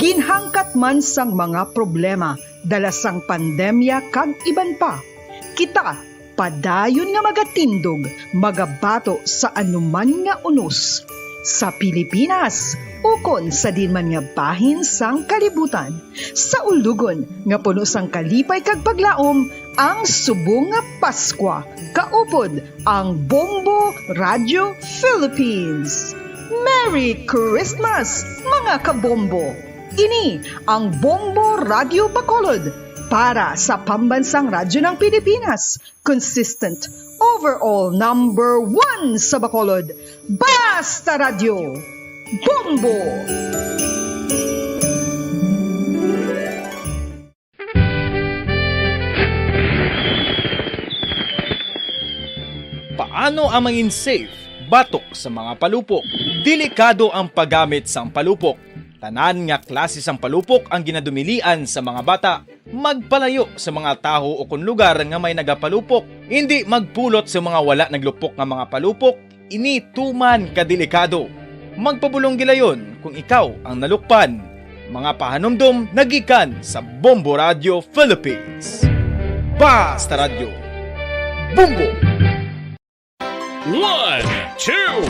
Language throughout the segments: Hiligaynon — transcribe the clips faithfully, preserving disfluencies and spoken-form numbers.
Ginhangkat man sang mga problema dala sang pandemya kag iban pa, kita padayon nga magatindog, magabato sa anuman nga unos, sa Pilipinas ukon sa diin man nga bahin sang kalibutan, sa ulugon nga puno sang kalipay kag paglaom, ang subong nga Paskwa kaupod ang Bombo Radio Philippines. Merry Christmas, mga kabombo! Ini ang Bombo Radio Bacolod para sa Pambansang Radyo ng Pilipinas, consistent, overall number one sa Bacolod. Basta Radyo, Bombo! Paano ang mangin safe batok sa mga palupok? Delikado ang paggamit sang palupok. Tanan nga klase sang palupok ang ginadumilian sa mga bata. Magpalayo sa mga tawo o kon lugar nga may nagapalupok. Indi magpulot sa mga wala naglupok nga mga palupok. Ini tuman ka delikado. Magpabulong gilayon kung ikaw ang nalukpan. Mga pahanumdom nagikan sa Bombo Radio Philippines. Basta Radyo. Bombo! One, two,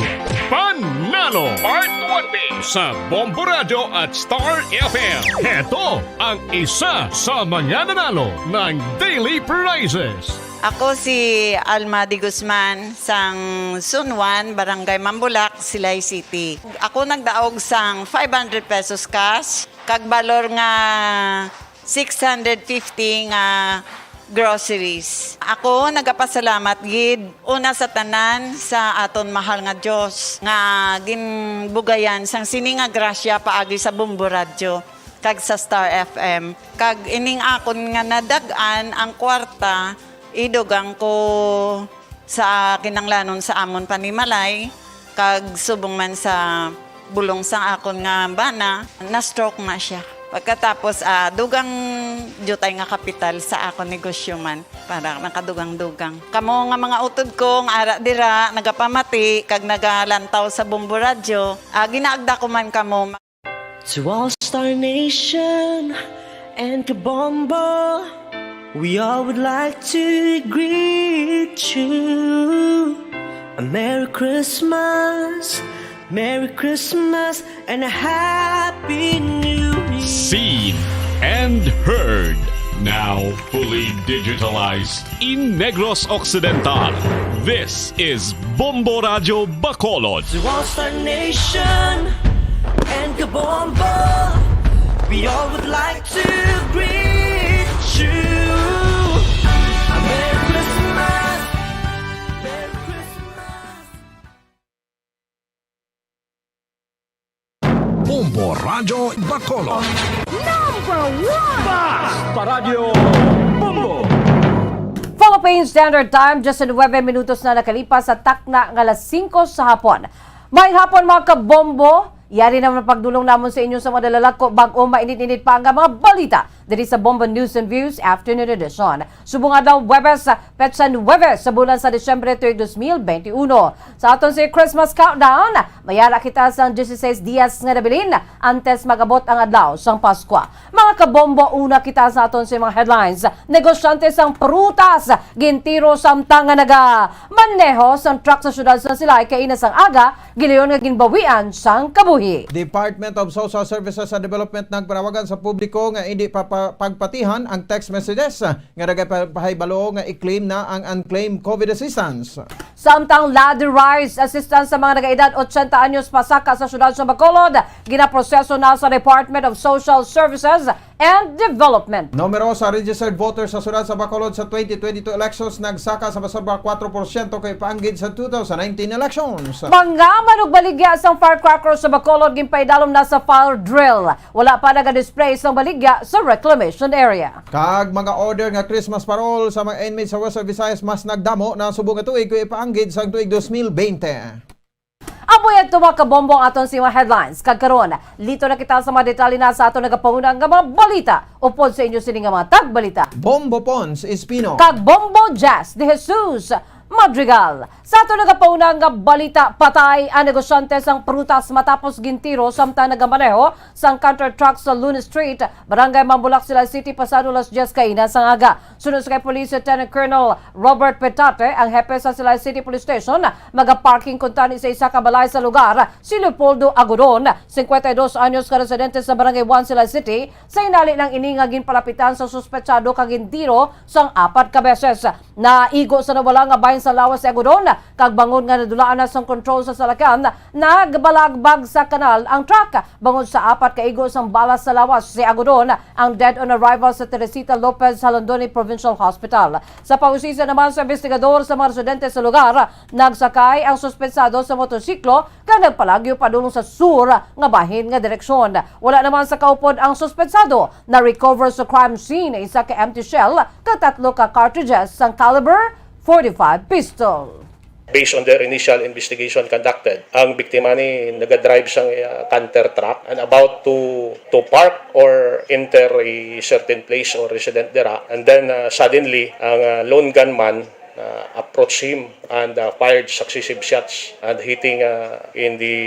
Panalo! Part one B sa Bombo Radio at Star F M. Heto ang isa sa mga nanalo ng daily prizes. Ako si Alma de Guzman, sang Sunwan, Barangay Mambulak, Silay City. Ako nagdaog sang five hundred pesos cash, kag balor nga six hundred fifty nga groceries. Ako nagapasalamat gid una sa tanan sa aton mahal nga Dios nga ginbugayan sang sini nga grasya paagi sa Bombo Radyo kag sa Star F M. Kag ining akon nga nadag-an ang kwarta, idugang ko sa kinanglanon sa amon panimalay, kag subong man sa bulong sang akon nga bana, na-stroke na siya. Pagkatapos, ah, dugang diutay nga kapital sa akon negosyo man, para nakadugang-dugang. Kamo nga mga utod ko nga ara dira, nagapamati kag nagalantaw sa Bombo Radyo, ah, ginaagda ko man kamo. To All Star Nation and Kabombo, we all would like to greet you a Merry Christmas, Merry Christmas, and a Happy New Year. Seen and heard, now fully digitalized in Negros Occidental. This is Bombo Radyo Bacolod. To All Star Nation and Kabombo, we all would like to greet you a Merry Christmas, Merry Christmas. Bombo Radyo Bacolod. Number one! Basta Radyo Bombo! Philippine Standard Time, diyes nuwebe minutos na nakalipas sa takna nga alas singko sa hapon. May hapon, mga kabombo. Yari naman ang pagdulong namon sa inyo sa mga dalalako bag-o mainit-init pa nga mga balita diri sa Bombo News and Views Afternoon Edition. Subong adlaw, Huwebes, petsa nuwebe sa bulan sa Disyembre, tuig dos mil benti uno. Sa aton si Christmas countdown, mayara kita sang dieciséis dias nga nabilin antes mag-abot ang adlaw sang Paskwa. Mga kabombo, una kita sa aton si mga headlines. Negosyante sang prutas gintiro samtang nga nagamaneho sang truck sa siyudad sa Silay kaina sang aga, gilayon nga ginbawian sang kabuhi. Department of Social Services and Development nagpanawagan sa publiko nga indi pa, pa pagpatihan ang text messages nga nagapahibalo nga i-claim na ang unclaimed COVID assistance. Samtang ladder rice assistance sa mga nag-edad ochenta anyos pasaka sa siyudad sa Bacolod, ginaproseso na sa Department of Social Services and Development. Numero sa registered voters sa siyudad sa Bacolod sa twenty twenty-two elections nagsaka sa sobra kuwatro porsyento kay paanggid sa two thousand nineteen elections. Mga manugbaligya sang firecracker sa Bacolod ginpaidalom na sa fire drill. Wala pa naga-display sang baligya sa reclamation area. Kag mga order nga Christmas parol sa mga inmates sa Western Visayas mas nagdamo na subong nga tuig kung ipaanggid sang tuig dos mil bente. Amo yadto, mga kabombo, ang aton sa mga headlines. Kag karon, lito na kita sa mga detalye na sa aton nagapanguna nga mga balita. Upod sa inyo sini nga mga tagbalita. Bombo Pons Espino. Kag Bombo Jazz de Jesus. Madrigal. Sa aton nagapauna nga balita, patay ang negosyante sang prutas matapos gintiro samtang nagamaneho sang counter truck sa Luna Street, Barangay Mambulak, Silay City, pasado las diyes kaina sang aga. Suno sa kay Police Lieutenant Colonel Robert Petate, ang hepe sa Silay City Police Station, magaparking kuntani sa isa ka balay sa lugar si Leopoldo Agodon, singkwenta y dos anyos, ka residente sa Barangay one, Silay City. Sa inali lang ini nga ginpalapitan sa suspetsado kag gintiro sang apat ka beses. Naigo sa nawala nga bahin sa lawas si Agodon, kag bangod nga nadulaan na sang kontrol sa salakyan, nagbalagbag sa kanal ang truck. Bangod sa apat ka igo sang bala sa lawas si Agodon, ang dead on arrival sa Teresita Lopez Jalondoni Provincial Hospital. Sa pag-usisa naman sa investigador sa mga residente sa lugar, nagsakay ang suspetsado sa motorsiklo kag nagpalagyo padulong sa sur nga bahin nga direksyon. Wala naman sa kaupod ang suspetsado. Na-recover sa crime scene isa ka empty shell kag tatlo ka cartridges sang caliber forty-five pistol. Based on their initial investigation conducted, ang biktima ni nagadrive sang, uh, canter truck and about to to park or enter a certain place or resident dira, and then, uh, suddenly ang, uh, lone gunman, uh, approached him and, uh, fired successive shots and hitting, uh, in the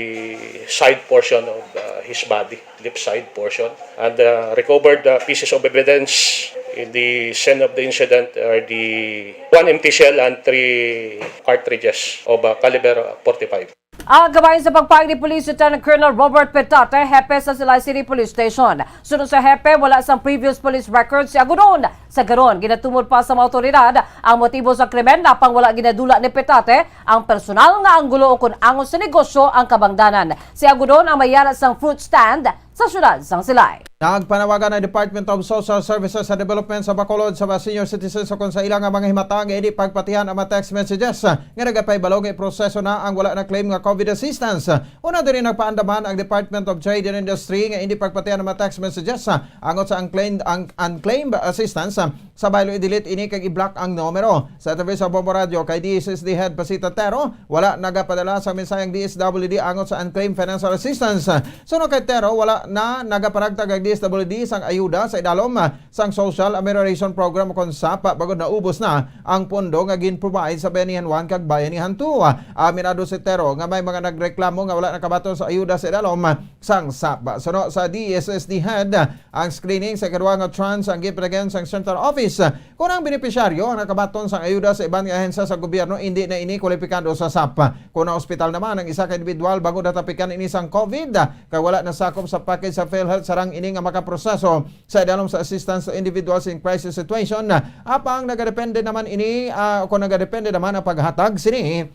side portion of, uh, his body, left side portion, and, uh, recovered, uh, pieces of evidence in the scene of the incident are the one empty shell and three cartridges of, uh, caliber forty-five. Ang kabahin sa pagpahayag ni Police Lieutenant Colonel Robert Petate, hepe sa Silay City Police Station. Sunod sa hepe, wala sang previous police record si Agodon. Sa karon, ginatumod pa sa mga awtoridad ang motibo sa krimen, apang wala ginadula ni Petate ang personal nga anggulo o kon angon sa negosyo ang kabangdanan. Si Agodon ang may-ari sang fruit stand sa siyudad sang Silay. Nagpanawagan ang Department of Social Services and Development sa Bacolod sa mga senior citizens ukon sa ila nga mga himata nga indi pagpatihan ang mga text messages nga nagapahibalo nga iproseso na ang wala na claim nga COVID assistance. Una diri, nagpaandaman ang Department of Trade and Industry nga indi pagpatihan ang mga text messages angot sa unclaimed, ang unclaimed assistance. Sa baylo, i-delete ini kag i-block ang numero. Sa interview sa Bombo Radio kay D S S D Head Pasita Tero, wala nagapadala sa mensahe ang D S W D angot sa unclaimed financial assistance. Suno kay Tero, wala na nagaparagtag ang D S W D sang ayuda sa idalom sang Social Amelioration Program kon sapa bangod naubos na ang pondo nga gin-provide sa Bayanihan one kag Bayanihan two. Aminado si Tero nga may mga nagreklamo nga wala nakabaton sa ayuda sa idalom sang sapa. Suno sa D S S D Head, ang screening sa ikaduha nga tranche ang ginpadagan sang Central Office. Kon ang benepisyaryo ang nakabaton sang ayuda sa iban nga ahensya sa gobyerno, indi na ini kwalipikado sa sapa. Kon ang ospital naman ang isa ka individual, bangod natapikan ini sang COVID, kay wala nasakop sa package sa PhilHealth, sarang ini nga makaproseso sa idalom sa Assistance to Individuals in Crisis Situation. Apang nagadepende naman ini, ah, kung nagadepende naman ang paghatag sini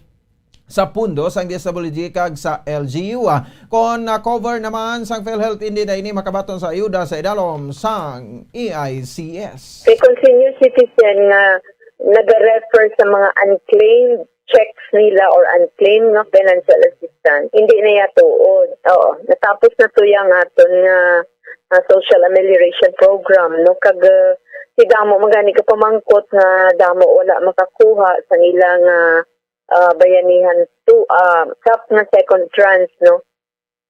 sa pondo sang D S W G kag sa L G U. Kon na-cover naman sang PhilHealth, hindi na ini makabaton sa ayuda sa idalom sang E I C S. Kay kung senior citizen nga nag-refer sa mga unclaimed checks nila or unclaimed nga financial assistance, hindi na ya tuod. Oo, natapos na to yang aton nga, ah, social amelioration program, no? Kag, ah, si damo man gani ka pamangkot nga damo wala makakuha sa ilang, ah, ah, Bayanihan two, ah, sap nga second tranche, no?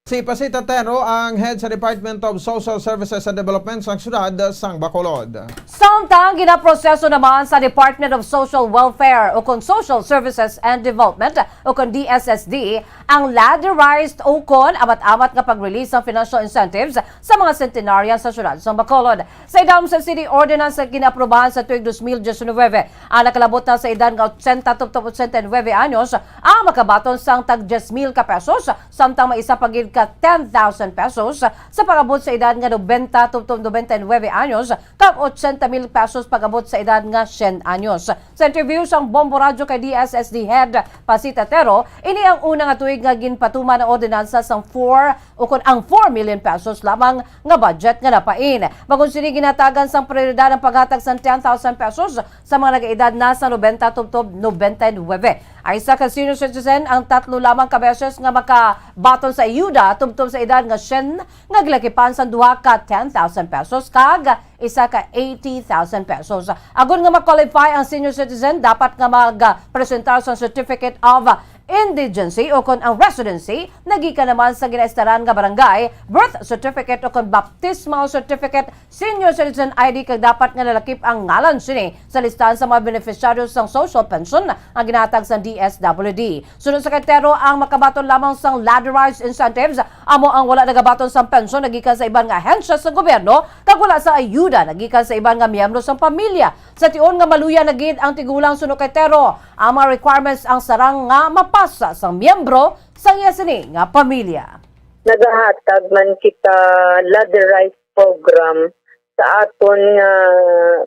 Si Pasita Tero ang head sa Department of Social Services and Development sang siyudad sang Bacolod. Samtang ginaproseso naman sa Department of Social Welfare o kon Social Services and Development o kon D S S D ang ladderized o kon amat-amat nga pag-release sang financial incentives sa mga centenarians sa siyudad sang Bacolod. Sa idalom sa City Ordinance nga ginaaprubahan sa tuig dos mil diecinuebe, ang nakalabot na sa edad nga ochenta tubtob ochenta y nuebe anyos ang makabaton sang tag diyes mil ka pesos, samtang may isa pa gid ka ten thousand pesos sa pag-abot sa edad nga nobenta tubtob nobenta y nuebe anyos, kag ochenta mil pesos pag-abot sa edad nga syen anyos. Sa interview sang Bombo Radyo kay D S S D Head Pasita Tero, ini ang una nga tuig nga ginpatuman ang ordinansa sang four o kon ang four million pesos lamang nga budget nga napain. Bangod sini, ginatagan sang prioridad ang paghatag sang ten thousand pesos sa mga nag-edad na sa nobenta tubtob nobenta y nuebe. Ang isa ka senior citizen ang tatlo lamang ka beses nga makabaton sa ayuda tubtob sa edad nga syen nga gilakipan sang duha ka ten thousand pesos kag isa ka eighty thousand pesos. Agod nga ma-qualify ang senior citizen, dapat nga mag-presentar sang Certificate of indigency o kon ang residency nagikan naman sa ginaestaran nga barangay, birth certificate o kon baptismal certificate, senior citizen I D, kag dapat nga nalakip ang ngalan sini sa listahan sa mga beneficiaries sang social pension nga ginahatag sang D S W D. Sunod sa kay Tero, ang makabaton lamang sang ladderized incentives amo ang wala nagabaton sang pensyon nagikan sa iban nga ahensya sa gobyerno kag wala sa ayuda nagikan sa iban nga miyembro sang pamilya. Sa tion nga maluya na gid ang tigulang, suno kay Tero, ang mga requirements ang sarang nga mapasa sang miyembro sang iya sini nga pamilya. Nagahatag man kita ladderized program sa aton nga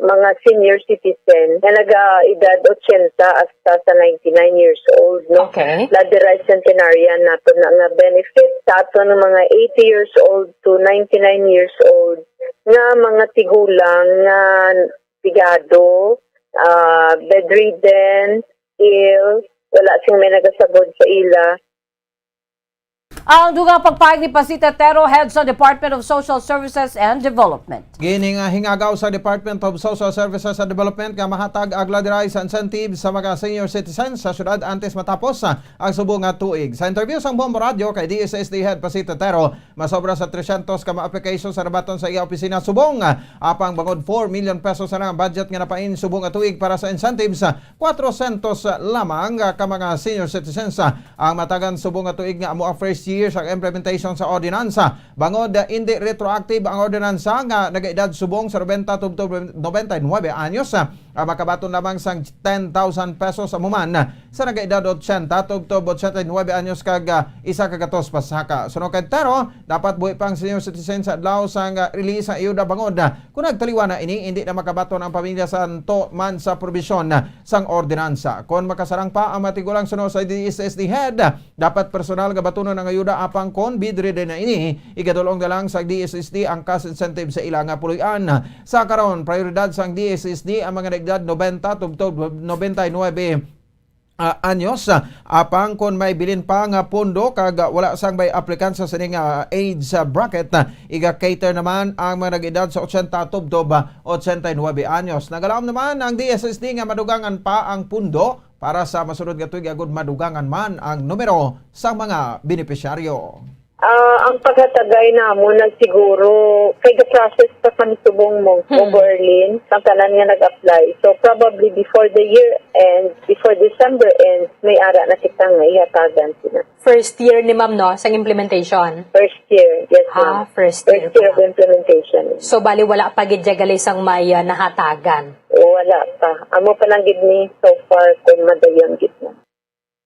mga senior citizen nga nagaedad eighty hasta sa ninety-nine years old, no? Okay. Ladderized centenarian nato na nga benefit sa aton nga mga eighty years old to ninety-nine years old nga mga tigulang nga pigado, ah, bedridden, ill, wala sing may nagasagod sa ila. Ang dugang pagpahayag ni Pasita Tero, head sa Department of Social Services and Development. Gini nga hingagaw sa Department of Social Services and Development nga mahatag ang ladderized incentive sa mga senior citizens sa syudad antes matapos, ah, ang subong nga tuig. Sa interview sang Bombo Radio kay D S S D Head Pasita Tero, masobra sa tresyentos ka mga application sa nabaton sa iya opisina subong, ah, apang bangod four million pesos na ang budget nga napain subong nga tuig para sa incentives, ah, kwatro syentos lamang, ah, ka mga senior citizens, ah, ang matagan subong nga tuig nga amo ang first year sa implementation sa ordinansa. Bangod, ah, indi retroactive ang ordinansa nga nagaedad subong sa nobenta tubtob nobenta y nuebe anyos, ah, ang makabaton lamang sang ten thousand pesos amo man, ah, sa nagaedad ochenta tubtob ochenta y nuebe anyos kag, ah, isa ka gatos pasaka. Suno kay Tero, dapat buhi pa ang senior citizen sa adlaw sang, ah, release sang ayuda bangod, ah, kung nagtaliwan na ini, indi na makabaton ang pamilya sa anto man sa probisyon, ah, sang ordinansa. Kon makasarang pa ang mga tigulang suno sa D S S D head, dapat personal nga batunon ang ayuda, apang kon bedridden na ini, igadul-ong na lang sa D S S D ang cash incentive sa ila nga puloy-an. Sa karon, prioridad sang D S S D ang mga nag-edad nobenta tubtob nobenta y nuebe, ah, anyos. Apang kon may bilin pa nga pondo kag, ah, wala sang may aplikante sa sining, ah, age, ah, bracket, ah, iga-cater naman ang mga nag-edad sa ochenta tubtob, ah, ochenta y nuebe anyos. Nagalaom naman ang D S S D nga madugangan pa ang pondo para sa masunod nga tuig agod madugangan man ang numero sang mga benepisyaryo. Ah, ang paghatagay namon nagsiguro kay ga-process pa kami subong mo, Hmm. Bombo Erlin, ang tanan nga nag-apply. So, probably before the year end, before December end, may ara na kita nga ihatagan sila. First year ni ma'am, no, sang implementation? First year, yes, ma'am. Ah, first year First year pa. of implementation. So, bali, wala pa gid ya gali sang may, ah, nahatagan? Wala pa. Amo pa lang gid ni so far kung madayon gid na.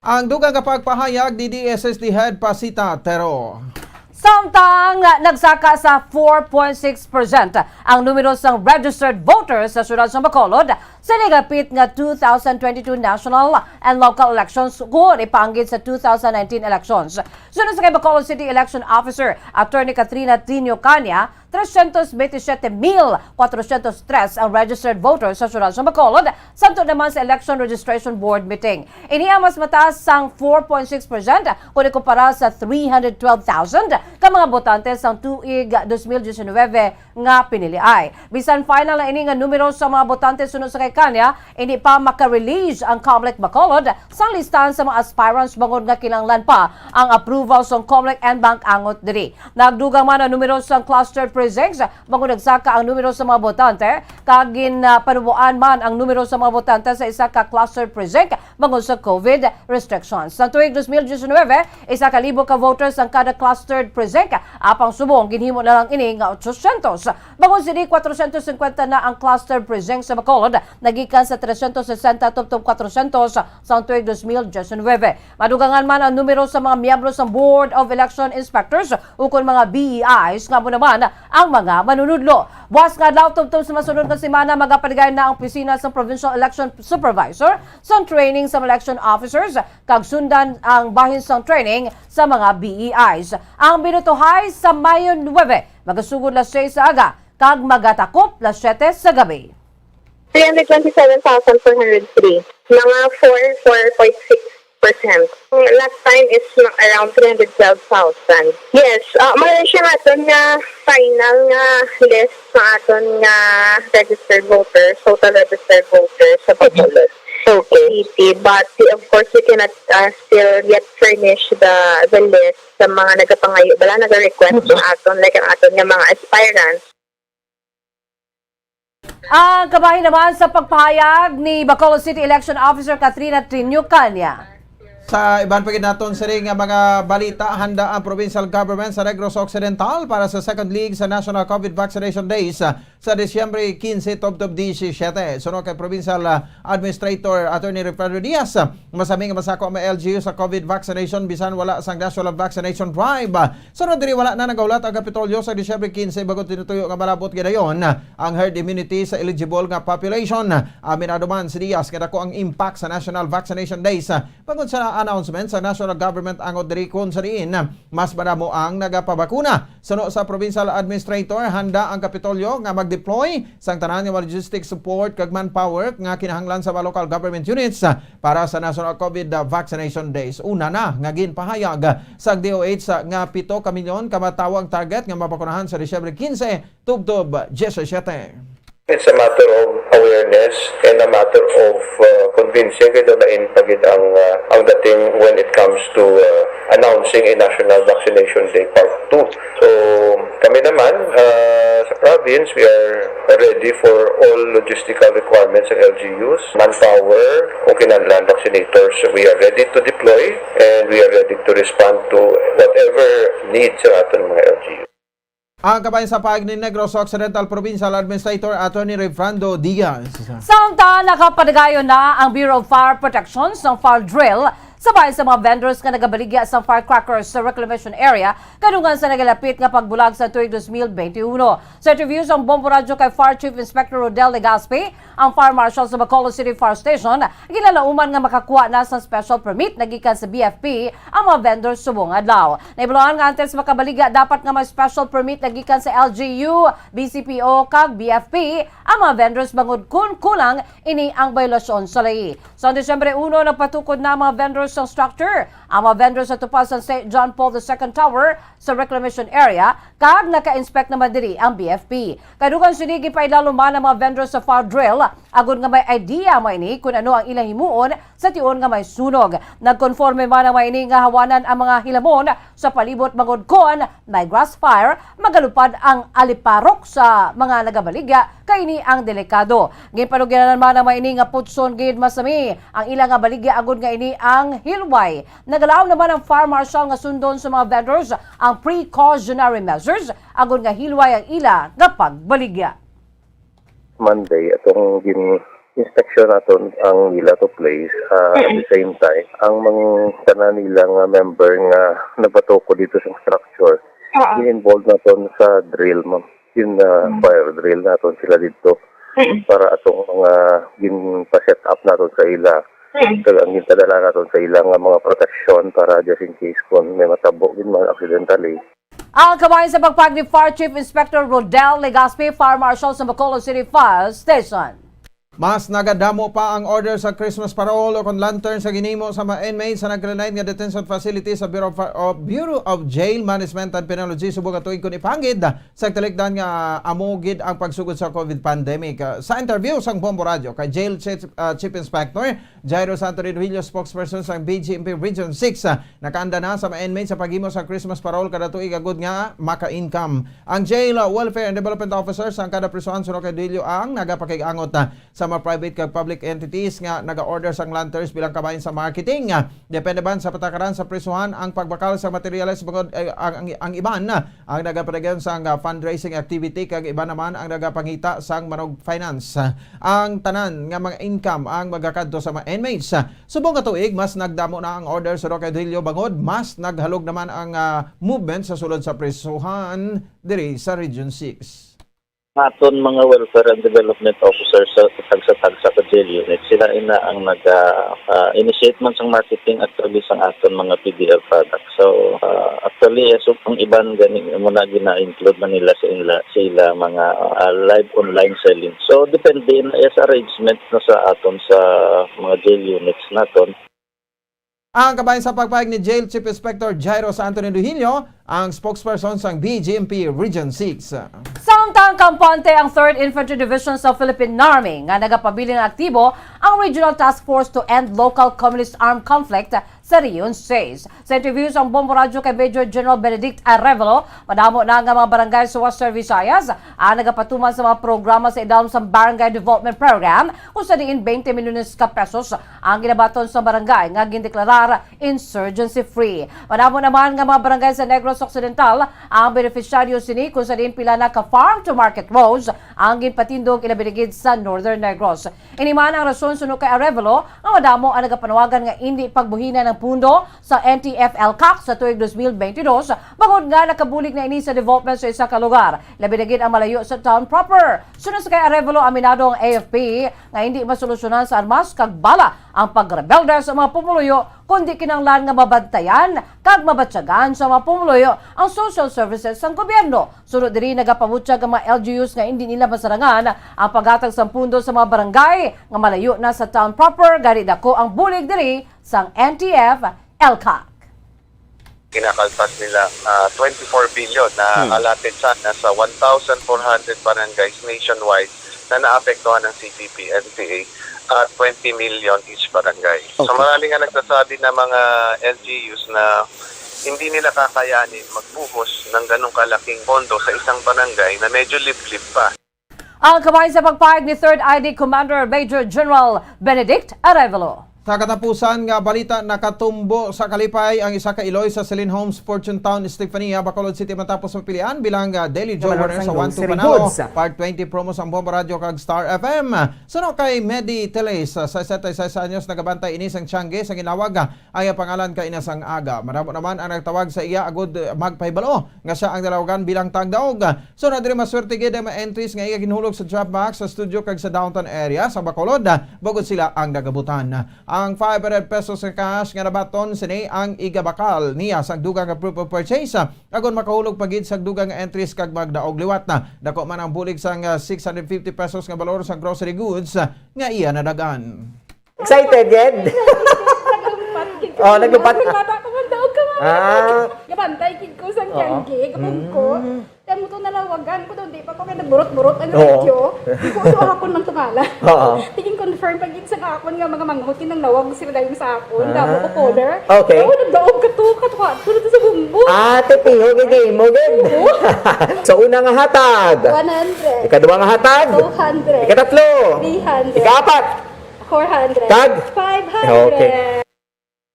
Ang dugang nga pagpahayag ni D S S D Head Pasita Tero. Samtang nagsaka sa four point six percent ang numero sang registered voters sa siyudad sa Bacolod sa nagapit nga two thousand twenty-two national and local elections, kon ipaanggid sa two thousand nineteen elections. Suno sa kay Bacolod City Election Officer Attorney Katrina Tino Caña, tresyentos bentisiete mil kwatrosyentos tres ang registered voters sa siyudad sa Bacolod, santo naman sa Election Registration Board meeting. Ini ang mas mataas sang four point six percent kon ikumpara sa three hundred twelve thousand ka mga botante sang tuig dos mil diecinuebe nga piniliay. Bisan final na ini nga numero sa mga botante suno sa kay Caña, hindi pa maka-release ang Comelec Bacolod sa listahan sa mga aspirants bangod nga kinahanglan pa ang approval sang Comelec en banc angot diri. Nagdugang man ang numero sang clustered precincts bangod nagsaka ang numero sa mga botante, kag gin, ah, panuboan man ang numero sa mga botante sa isa ka clustered precinct bangod sa COVID restrictions. Sa tuig dos mil diecinuebe, isa ka libo ka voters ang kada clustered precinct, apang subong ginhimo na lang ini nga ochosyentos. Bangod sini, kwatrosyentos singkwenta na ang clustered precinct sa Bacolod, nagikan sa tresyentos sesenta tubtob kwatrosyentos sa tuig dos mil diecinuebe. Madugangan man ang numero sa mga miyembro sa Board of Election Inspectors ukon mga B E Is nga amo naman ang mga manunudlo. Buas nga adlaw tubtob sa masunod nga semana, magapaligay na ang opisina sa Provincial Election Supervisor sa training sa mga election officers kag sundan ang bahin sang training sa mga B E Is. Ang binutuhay sa Mayo nuebe magasugod las seis sa aga kag magatakop las siete sa gabi. Three hundred twenty-seven thousand four hundred three. Mga four, four point six percent. Last time is ma-, around three hundred twelve thousand. Yes, ah, mao siya nga aton nga final nga list sa aton nga registered voters, total registered voters sa Bacolod. Okay. City. But we, of course, we cannot uh, still yet furnish the the list sa mga nagapangayo, bala, naga-request sa aton, like ang aton nga mga aspirants. Ang kabahin naman sa pagpahayag ni Bacolod City Election Officer Katrina Trinio Caña. Sa iban pa gid naton sini nga mga balita, handa ang provincial government sa Negros Occidental para sa second leg sa National COVID Vaccination Days, ah, sa Disyembre quince tubtob disisyete. Suno kay Provincial, ah, Administrator Attorney Ricardo Diaz, ah, masami nga masako ang mga L G U sa COVID vaccination bisan wala sang national vaccination drive. Ah, sunod diri, wala na nagahulat ang Kapitolyo sa Disyembre quince, bag-o tinutuyo nga malabot gid dayon, ah, ang herd immunity sa eligible nga population. Aminado man si Diaz nga dako ang impact sa National Vaccination Days, ah, bangod sa announcement sa national government angod diri, kon sa diin, ah, mas madamo ang nagapabakuna. Suno sa provincial administrator, handa ang Kapitolyo nga mag-deploy sang tanan nga mga logistic support kag manpower nga kinahanglan sa mga local government units, ah, para sa National COVID Vaccination Days. Una na nga ginpahayag sang D O H nga pito ka milyon ka matawo ang target nga mabakunahan sa Disyembre quince tubtob disisyete. It's a matter of awareness and a matter of uh, convincing kay daw lain pa gid ang uh, ang dating when it comes to uh, announcing a national vaccination day part two. So kami naman uh, sa province, we are ready for all logistical requirements ng L G Us, manpower, kung kinahanglan vaccinators. We are ready to deploy and we are ready to respond to whatever needs sa aton mga L G Us. Ang kabahin sa pahayag ni Negros Occidental Provincial Administrator Attorney Refrando Diaz. Samtang nakapadagayon na ang Bureau of Fire Protection sang fire drill sa bahin sa mga vendors nga nagabaligya sang firecrackers sa reclamation area kadungan sa nagalapit nga pagbulag sa tuig dos mil benti uno. Sa interview sang Bombo Radyo kay Fire Chief Inspector Rodel Legaspi, ang Fire Marshal sa Bacolod City Fire Station, ginalauman nga makakuha na sa special permit nagikan sa B F P ang mga vendors subong adlaw. Naibaluan nga antes makabaligya, dapat nga may special permit nagikan sa L G U, B C P O, kag B F P ang mga vendors bangod kun kulang ini ang biolasyon sa layi. Sa Disyembre uno, nagpatukod na ang mga vendors sa structure. Ang mga vendors sa tupad sa Saint John Paul the Second Tower sa reclamation area, kag naka-inspect naman diri ang B F P. Kadugang sini, gipailalo man ang mga vendors sa fire drill, agod nga may idea man ini kun ano ang ilang himuon sa tion nga may sunog. Nagkonforme man ang mga ini nga hawanan ang mga hilamon sa palibot bangod kon may grass fire, magalupad ang aliparok sa mga nagabaligya, kay ini ang delikado. Ginpanugyanan man ang mga ini nga putson gid masami ang ila nga baligya agod nga ini ang hilway. Nagalaom naman ang fire marshal nga sundon sa mga vendors ang precautionary measures agod nga hilway ang ila nga pagbaligya. Monday, atong gin-inspection naton ang nila to place. Ah, at the same time, ang mga tanan nila nga member nga nagpatukod dito sa structure, Oo. gin-involve naton sa drill, ma'am. Yun na Mm. fire drill naton sila dito Mm. para atong mga gin-set up naton sa ila. Mm. Kag ang ginpadala naton sa ila nga mga protection para just in case kung may matabo gid man accidentally. Ang kabahin sa pagpahayag ni Fire Chief Inspector Rodel Legaspi, Fire Marshal sa Bacolod City Fire Station. Mas nagadamo pa ang order sa Christmas parol o kon lantern sa ginhimo sa mga inmates sa nag-granite nga detention facility sa Bureau of, of, Bureau of Jail Management and Penology subong nga tuig kon ipanggid sa talikdan nga amo gid ang pagsugod sa COVID pandemic. Ah, sa interview sang Bombo Radyo kay Jail Chief, ah, Chief Inspector Jairo Santo Ridhuilio, spokesperson sang B J M P Region six, ah, nakaanda na sa mga inmates sa paghimo sa Christmas parol kada tuig agud nga maka-income. Ang Jail, ah, Welfare and Development Officer sang kada prisuhan, suno kay Ridhuilio, ang nagapakig-angot, ah, sa mga private kag public entities nga naga-order sang lanterns bilang kabahin sa marketing. Ah, depende man sa patakaran sa prisuhan ang pagbakal sa materyales bangod, eh, ang, ang, ang iban, ah, ang nagapadayon sang, ah, fundraising activity kag iban naman ang nagapangita sang manog finance. Ah, ang tanan nga mga income ang magakadto sa mga inmates. Ah, subong nga tuig, mas nagdamo na ang order sa Roque Duilio bangod mas naghalog naman ang, ah, movement sa sulod sa prisuhan diri sa Region six. Aton mga welfare and development officers sa tagsa-tagsa ka jail unit, sila ina ang nag-initiate man sang marketing actually sang aton mga P D R products. So, ah, actually, eh, so, ang iban gani mo na gina-include man nila sa ila, sa ila mga ah, live online selling. So, depende na sa arrangement na sa aton sa mga jail units naton. Ang kabahin sa pagpahayag ni Jail Chief Inspector Jairo Santo Niduhilio, ang spokesperson sang B G M P Region six. Samtang kampante ang Third Infantry Division sa Philippine Army nga nagapabilin nga aktibo ang ang Regional Task Force to End Local Communist Armed Conflict sa Region six. Sa interview sang Bombo Radyo kay Major General Benedict Arevalo, madamo na nga mga barangay sa Western Visayas ang nagapatuman sa mga programa sa idalom sang Barangay Development Program, kung sa diin twenty milyones ka pesos ang ginabaton sa barangay nga gindeklarar insurgency free. Madamo naman nga mga barangay sa Negros Occidental ang benepisyaryo sini, kung sa diin pila na ka farm to market roads ang ginpatindog, ilabi na gid sa Northern Negros. Ini man ang rason suno kay Arevalo nga madamo ang nagapanawagan nga indi pagbuhina ng pundo sa N T F L CAC sa tuig dos mil bentidós, bangod nga nakabulig na ini sa development sa isa ka lugar. Labi na gid ang malayo sa town proper. Suno sa kay Arevalo, aminado ang A F P nga hindi masolusyonan sa armas kag bala ang pagrebelde sa mga pumuluyo, kundi kinahanglan nga mabantayan kag mabatyagan sa mga pumuluyo ang social services sang gobyerno. Sunod diri, nagapabutyag ang mga L G Us nga indi nila masarangan ang paghatag sang pundo sa mga barangay nga malayo na sa town proper, gani dako ang bulig diri sang N T F L CAC. Kinakaltas nila, ah, twenty-four billion na Hmm. allotted sana sa one thousand four hundred barangays nationwide na naapektuhan ng C P P N P A at twenty million each barangay. So, Okay. marami nga nagsasabi na mga L G Us na hindi nila kakayanin magbuhos ng ganong kalaking pondo sa isang barangay na medyo liblib pa. Ang kamay sa pagpahayag ni Third I D Commander Major General Benedict Arevalo. Sa katapusan nga balita, nakatumbo sa kalipay ang isa ka iloy sa Celine Homes, Fortune Town, Estefania, Bacolod City, matapos mapilian bilang, ah, Daily Joe Winner sa One Two Panalo, Part twenty promo sang Bombo Radyo kag Star F M. Suno kay Medi Teles, ah, sesenta y seis anyos, nagabantay ini sang tiangge sa ginlawag, ah, ang iyang pangalan kaina sang aga. Madamo naman ang nagtawag sa iya agud, ah, magpahibalo nga siya ang nalawagan bilang tagdaog. So, na diri maswerte gid ang mga entries nga iya ginhulog sa Drop Box sa studio kag sa downtown area sa Bacolod, ah, bangod sila ang nagabutan. Ang five hundred pesos nga cash nga nabaton, sini ang igabakal niya sa dugang nga proof of purchase, ah, agon makahulog pa gid sa dugang nga entries kag magdaog liwat na. Dako man ang bulig sang, ah, six hundred fifty pesos nga balor sa grocery goods, ah, nga iya nadagan. Excited, Jed? Nagumpat gid ko. Oh, nagumpat. Bata ko, daog ka nga. Ah. Gabantay gid ko sa Oo. Tiangge, gabungko. Mm. Kaya mo to nalawagan ko doon, di pa ko kaya nagburot-burot ang Oo. Radyo. Di ko, so, hapon man tumala. Oo. Tingin confirm pa gid sa akon nga mga manghot, kinang nawag sila dayon sa akon. Ah. Damo ko caller. Okay. Oo, nagdaog ka to, katuwa, tulad sa bumbo. Ah, titiho, gid mo, gid. Oo. So, una nga hatag. One hundred. Ikaduha nga hatag. Two hundred. Ikatatlo. Three hundred. Ikaapat. Four hundred. Kag? Five hundred. Okay.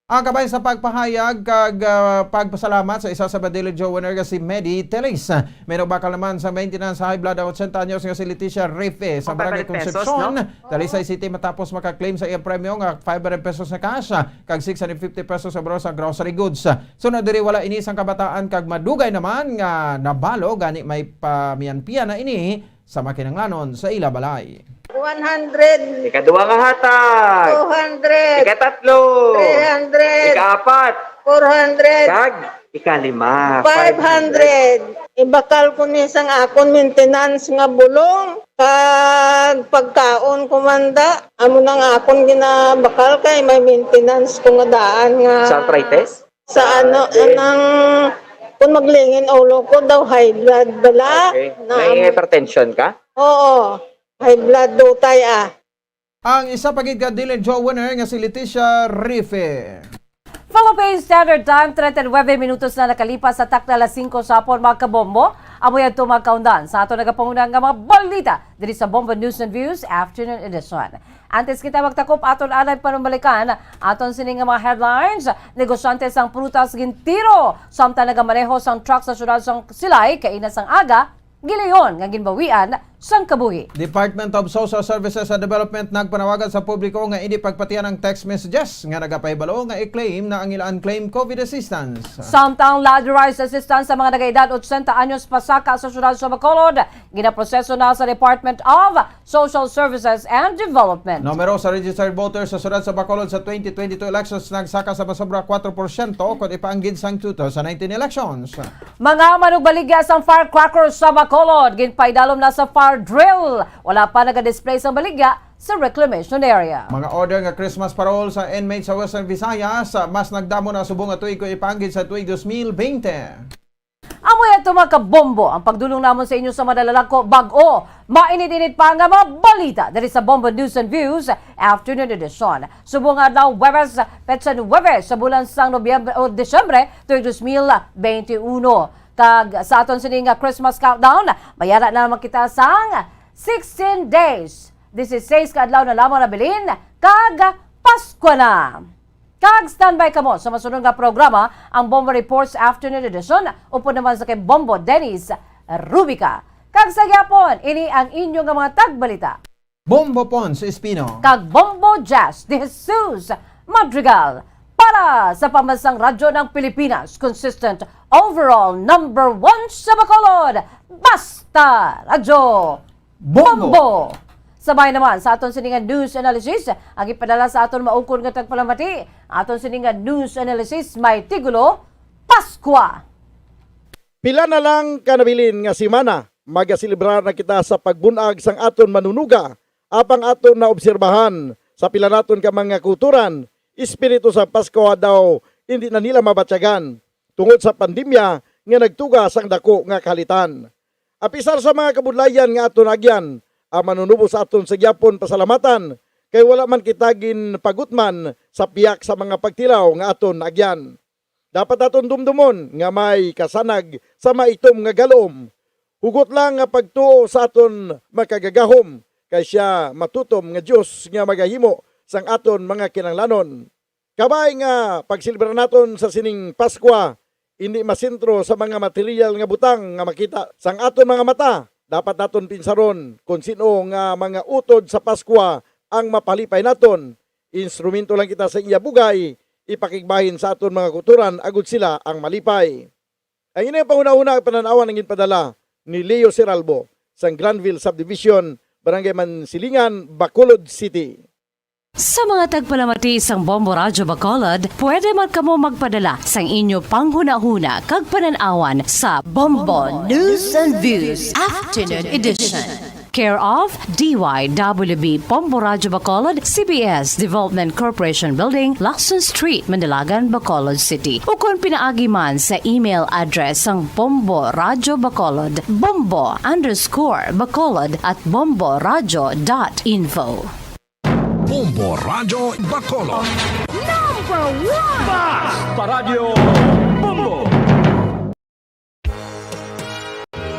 Ang kabay sa pagpahayag kag, ah, pagpasalamat sa isa sa Badili Joe winner nga si Medi Telis. May nagbakal naman sa maintenance high blood ang ochenta anyos nga si Leticia Rife sa Barangay Concepcion, no? Talisay City, matapos maka-claim sa iyang premyo nga five hundred pesos nga cash, ah, kag six hundred fifty pesos sa bro sa grocery goods. Sunod diri, wala ini sang kabataan kag madugay naman nga nabalo, gani may pamiyanpiyan na ini sa makinanglanon sa ila balay. One hundred. Ikaduha nga hatag. Two hundred. Ikatatlo. Three hundred. Ikaapat. Four hundred. Kag ikalima. Five hundred. Ibakal ko ni sang akon maintenance nga bulong kag pagkaon, kumanda. Amo nang akon ginabakal kay may maintenance ko nga daan nga sa arthritis? Sa ano, okay. Anang, kung maglingin ulo ko daw, high blood bala. Okay. Na may hypertension ka? Oo. High blood, dutay, ah. Ang isa pa gid ka Dylan Joe winner nga si Leticia Rife. Philippine Standard Time, treinta y nueve minutos na nakalipas sa takna alas singko sa hapon, mga kabombo. Amo yan to, mga kaundan, sa ato nagapanguna nga mga balita diri sa Bombo News and Views Afternoon Edition. Antes kita magtakop, aton anay panumalikan aton sini nga mga headlines. Negosyante sang prutas gintiro samtang nagamaneho sang truck sa siyudad sang Silay kaina sang aga, gilayon nga ginbawian sang kabuhi. Department of Social Services and Development nagpanawagan sa publiko nga indi pagpatihan ang text messages nga nagapahibalo nga i-claim na ang ila unclaimed COVID assistance. Samtang lotterized assistance sa mga nagaedad ochenta anyos pasaka sa siyudad sa Bacolod, ginaproseso na sa Department of Social Services and Development. Numero sa registered voters sa siyudad sa Bacolod sa twenty twenty-two elections nagsaka sa masobra kuwatro porsyento kon ipaanggid sang two thousand nineteen elections. Mga manugbaligya sang firecrackers sa Bacolod, ginpaidalom na sa fire drill. Wala pa naga-display sang baligya sa reclamation area. Mga order nga Christmas parol sa inmate sa Western Visayas, ah, mas nagdamo na subong nga tuig kon ipaanggid sa tuig dos mil bente. Amo yan to, mga kabombo, ang pagdulong namon sa inyo sa madalalako bag-o, mainit-init pa nga mga balita diri sa Bombo News and Views Afternoon Edition. Subong nga adlaw, Huwebes, petsa nuwebe sa bulan sang Nobyembre o Disyembre tuig dos mil benti uno. Kag sa aton sini nga Christmas countdown, mayara na naman kita sang sixteen days. Dieciséis ka adlaw na lamang nabilin, kag Pasko na. Kag standby kamo sa masunod nga programa, ang Bombo Reports Afternoon Edition, upod naman sa kay Bombo Dennis Rubica. Kag sa gyapon, ini ang inyo nga mga tagbalita. Bombo Pons Espino. Kag Bombo Jazz de Jesus Madrigal. Para sa Pambansang Radyo ng Pilipinas, consistent overall number one sa Bacolod. Basta Radyo. Bombo! Sabay naman sa aton sini nga news analysis, ang ipadala sa aton maukod nga tagpalamati. Aton sini nga news analysis may tigulo, Paskwa. Pila na lang ka nabilin nga semana, magaselebrar na kita sa pagbun-ag sang aton manunuga, apang aton naobserbahan sa pila naton ka mga kulturan, espiritu sa Paskwa daw hindi na nila mabatyagan tungod sa pandemya nga nagtuga sang dako nga kahalitan. Apisar sa mga kabudlayan nga aton agyan, ang Manunubos aton sa gyapon pasalamatan, kay wala man kita ginpagutman sa piyak sa mga pagtilaw nga aton agyan. Dapat aton dumdumon nga may kasanag sa maitom nga galom. Hugot lang nga pagtuo sa aton Makagagahom, kay sia matutom nga Dios nga magahimo sang aton mga kinahanglanon. Kabay nga pagselebra naton sa sining Paskwa, indi masentro sa mga material nga butang nga makita sang aton mga mata. Dapat naton pinsaron kon sin-o nga mga utod sa Paskwa ang mapalipay naton. Instrumento lang kita sa iya bugay, ipakigbahin sa aton mga kulturan agod sila ang malipay. Ang ini nga panghunahuna, ang panan-awan ang ginpadala ni Leo Seralbo sang Granville Subdivision, Barangay Mansilingan, Bacolod City. Sa mga tagpalamati sang Bombo Radyo Bacolod, pwede man kamo magpadala sang inyo panghunahuna kag panan-awan sa Bombo News and Views Afternoon Edition. Care of D Y W B Bombo Radyo Bacolod, C B S Development Corporation Building, Lacson Street, Manalagan, Bacolod City. Ukon pinaagi man sa email address sang Bombo Radyo Bacolod, bombo underscore bacolod at bombo radyo dot info. Bombo Radyo Bacolod. Number one! Basta Radyo!